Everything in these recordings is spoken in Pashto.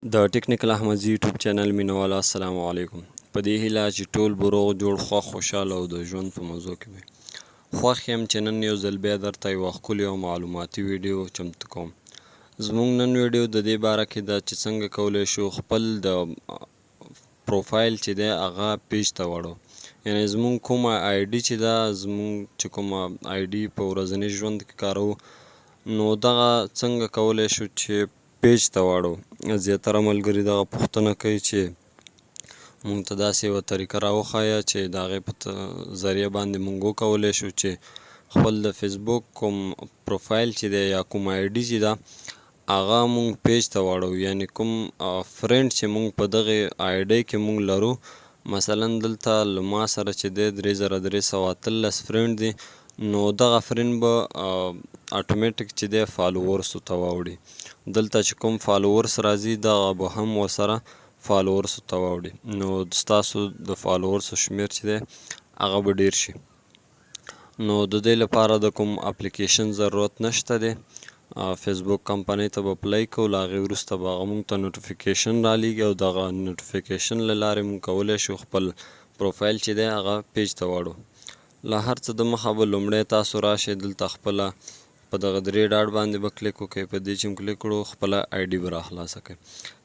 د ټیکنیکل احمدزي یوټیوب چینل مینواله، السلام علیکم. په دې هیله چې ټول به روغ جوړ، خوښ، خوشحاله او د ژوند په مزو کې وي. خوښ یم چې نن یو ځل بیا درته یوه ښکلې او معلوماتي ویډیو چمتو کوم. زموږ نن ویډیو د دې باره کې ده چې څنګه کولی شو خپل د پروفایل چې دی هغه پیج ته واړو، یعنی زموږ کومه آی ډي چې ده، زموږ چې کومه آی ډي په ورځني ژوند کې کاروو، نو دغه څنګه کولی شو چې پیج ته واړو. زیاتره ملګري دغه پوښتنه کوي چې مونږ ته داسې یوه طریقه راوښیه چې د هغې په ذریعه باندې مونږ وکولی شو چې خپل د فیسبوک کوم پروفایل چې دی یا کوم آی ډي چې ده، هغه مونږ پیج ته واړو، یعنی کوم فرند چې مونږ په دغه آی ډي کې مونږ لرو. مثلا دلته له ما سره چې دی 3318 فرند دی، نو دغه فرند به اتوماتیک چې دی فالوورسو ته واوړي. دلته چې کوم فالوورس راځي، دغه به هم ورسره فالوورسو ته واوړي، نو ستاسو د فالوورسو شمیر چې دی هغه به ډیر شي. نو د دې لپاره د کوم اپلیکیشن ضرورت نشته دی. فیسبوک کمپنۍ ته به اپلای کوو، له هغې وروسته به هغه مونږ ته نوټیفیکیشن رالیږي او دغه نوټیفیکیشن له لارې مونږ کولی شو خپل پروفایل چې دی هغه پیج ته واړو. له هر څه د مخه به لومړی تاسو راشئ دلته، خپله په دغه درې ډاټ باندې به کلیک وکړئ. په دې چې کلیک کړو، خپله آی ډي به راخلاصه کړئ.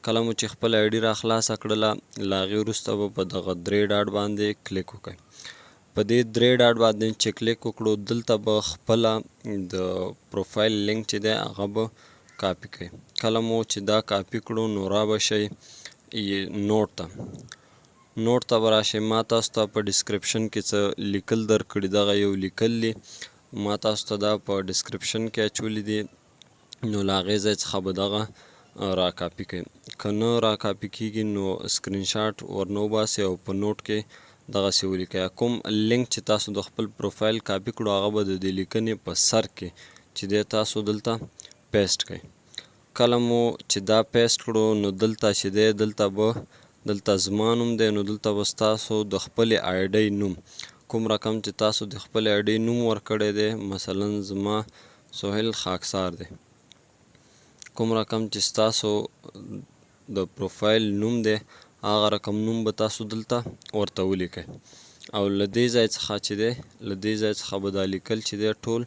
کله مو چې خپله آی ډي راخلاصه کړله، له هغې وروسته به په دغه درې ډاټ باندې کلیک وکړئ. په دې درې ډاټ باندې چې کلیک وکړو، دلته به خپله د پروفایل لینک چې دی هغه به کاپي کړئ. کله مو چې دا کاپي کړو، نو را به شئ نوټ ته. نوټ ته به راشئ. ما تاسو ته په ډسکرپشن کې څه لیکل درکړي. دغه یو لیکل دي، ما تاسو ته دا په ډسکرپشن کې اچولي دي، نو له هغې ځای څخه به دغه را کاپي کړئ. که نه را کاپي کیږي، نو سکرین شاټ ورنه وباسئ او په نوټ کې دغسې ولیکئ. کوم لینک چې تاسو د خپل پروفایل کاپي کړو، هغه به د دې لیکنې په سر کې چې دی تاسو دلته پیسټ کړئ. کله مو چې دا پیسټ کړو، نو دلته چې دی، دلته به دلته زما نوم دی، نو دلته به ستاسو د خپلې آی ډي نوم، کوم رقم چې تاسو د خپلې آی ډي نوم ورکړی دی، مثلا زما سهیل خاکسار دی، کوم رقم چې ستاسو د پروفایل نوم دی، هغه رقم نوم به تاسو دلته ورته ولیکئ او له دې ځای څخه چې دی، له دې ځای څخه به دا لیکل چې دی ټول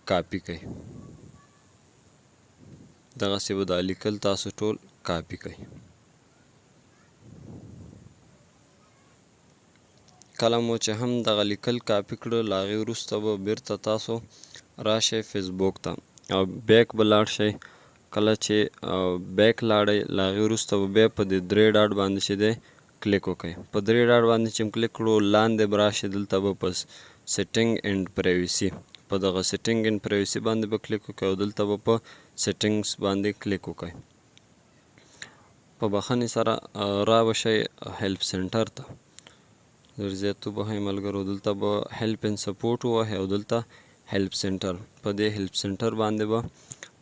کاپي کړئ. دغسې به دا لیکل تاسو ټول کاپي کړئ. کله مو چې هم دغه لیکل کاپي کړو، له هغې وروسته به بیرته تاسو راشئ فیسبوک ته او بیک به لاړ شئ. کله چې بیک لاړئ، له هغې وروسته به بیا په دې درې ډاټ باندې چې دی کلیک وکړئ. په درې ډاټ باندې چې کلیک کړو، لاندې به راشئ، دلته به په سیټینګ اینډ پرایویسي، په دغه سیټینګ اینډ پرایویسي باندې به کلیک وکړئ او دلته به په سیټینګز باندې کلیک وکړئ. په بخښنې سره، را به شئ هیلپ سنټر ته. ډېر زیات وبخښئ ملګرو. دلته به هیلپ اینډ سپورټ ووهئ او دلته هیلپ سنټر، په دې هیلپ سنټر باندې به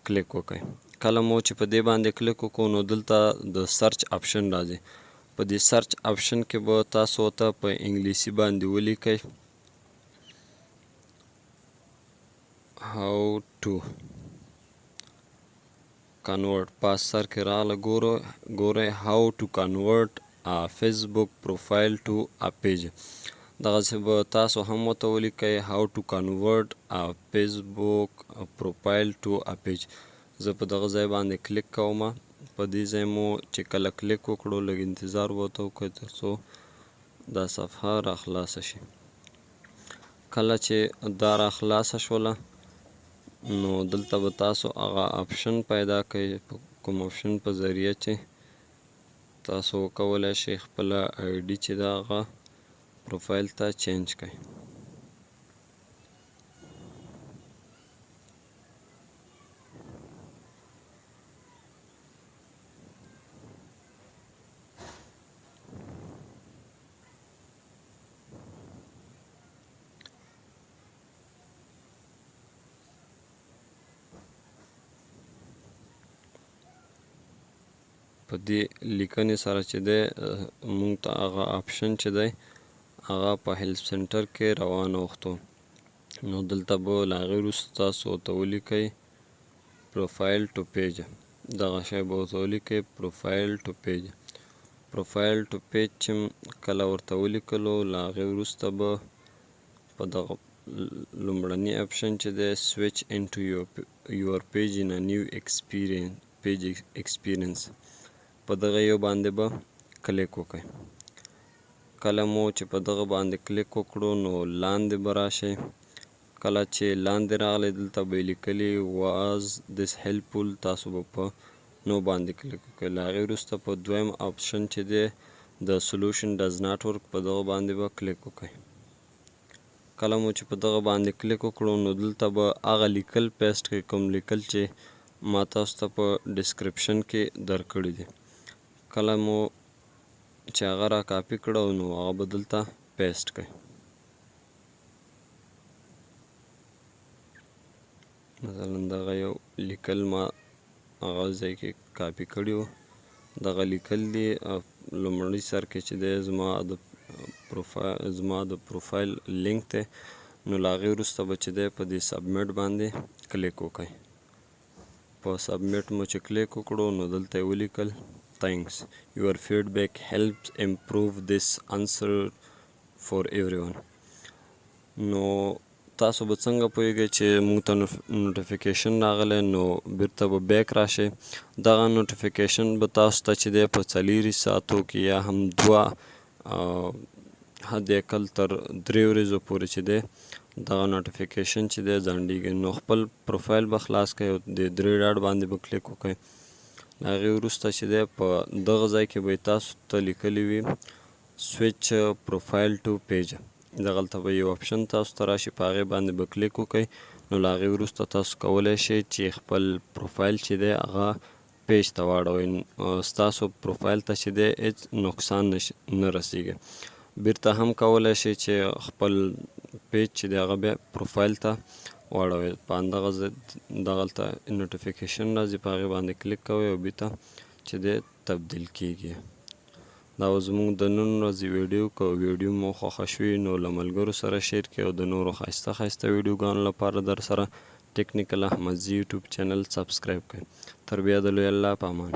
کلیک وکړئ. کله مو چې په دې باندې کلیک وکړو، نو دلته د سرچ اپشن راځي. په دې سرچ اپشن کې به تاسو ته په انګلیسي باندې ولیکئ "how to convert". پاس سر کې راغله، ګورو ګورئ، "how to convert a Facebook profile to a page". دغسې به تاسو هم ورته ولیکئ "how to convert a Facebook profile to a page". زه په دغه ځای باندې کلیک کوم. په دې ځای مو چې کله کلیک وکړو، لږ انتظار ورته وکړئ تر څو دا صفحه را خلاصه شي. کله چې دا را خلاصه شوله، نو دلته به تاسو هغه اپشن پیدا کړئ، کوم اپشن په ذریعه چې تاسو وکولای شئ خپله آی ډي چې ده هغه پروفایل ته چینج کړئ. په دې لیکنې سره چې دی، مونږ ته هغه اپشن چې دی هغه په هیلپ سنټر کې روان وختو. نو دلته به له هغې وروسته تاسو ورته ولیکئ "profile to page". دغه شی به ورته ولیکئ، پروفایل ټو پیج. پروفایل ټو پیج چې کله ورته ولیکلو، له هغې وروسته به په دغه لومړني اپشن چې دی، سویچ انټو یور پیج ان نیو ایکسپیرینس پیج ایکسپیرینس، په دغه یو باندې به کلیک وکړئ. کله مو چې په دغه باندې کلیک وکړو، نو لاندې به راشئ. کله چې لاندې راغلی، دلته به یې لیکلي "واز دیس هیلپفول"، تاسو به په نو باندې کلیک وکړئ. له هغې وروسته په دویم اپشن چې دی، "د سولوشن ډز ناټ ورک"، په دغه باندې به کلیک وکړئ. کله مو چې په دغه باندې کلیک وکړو، نو دلته به هغه لیکل پیسټ کړئ، کوم لیکل چې ما تاسو ته په ډسکرپشن کې درکړي دي. کله مو چې هغه را کاپي کړو، نو هغه به دلته پیسټ کړئ. مثلا دغه یو لیکل ما هغه ځای کې کاپي کړي وو، دغه لیکل دي. لومړي سر کې چې دی، زما د پروفایل لینک دی. نو له هغې وروسته به چې دی، په دې سبمیټ باندې کلیک وکړئ. په سبمیټ مو چې کلیک وکړو، نو دلته یې ولیکل "Thanks, your feedback helps improve this answer for everyone". نو تاسو به څنګه پوهیږئ چې موږ ته نوټیفیکیشن راغلی؟ نو بیرته به بیک راشئ. دغه نوټیفیکیشن به تاسو ته چې دی، په 24 ساعتو کې یا هم دوه، حد اقل تر 3 ورځو پورې چې دی، دغه نوټیفیکیشن چې دی ځنډیږي. نو خپل پروفایل به خلاص کړئ او د درې ډاټ باندې به کلیک وکړئ. له هغې وروسته چې دی، په دغه ځای کې به تاسو ته لیکلي وي "سویچ پروفایل ټو پیج". دغلته به یو اپشن تاسو ته راشي، په هغې باندې به کلیک وکړئ. نو له هغې وروسته تاسو کولی شئ چې خپل پروفایل چې دی، هغه پیج ته واړوئ. ستاسو پروفایل ته چې دی، هیڅ نقصان نه رسیږي. بیرته هم کولی شئ چې خپل پیج چې دی، هغه بیا پروفایل ته واړوئ. په همدغه دغلته نوټیفیکیشن راځي، په هغې باندې کلیک کوئ او بیرته چې دی، تبدیل کیږي. دا و زموږ د نن ورځې ویډیو. که ویډیو مو خوښه شوې، نو له ملګرو سره شیر کړئ او د نورو ښایسته ښایسته ویډیوګانو لپاره در سره ټیکنیکل احمدزي یوټیوب چینل سبسکرایب کړئ. تر بیا د لوی الله په امان.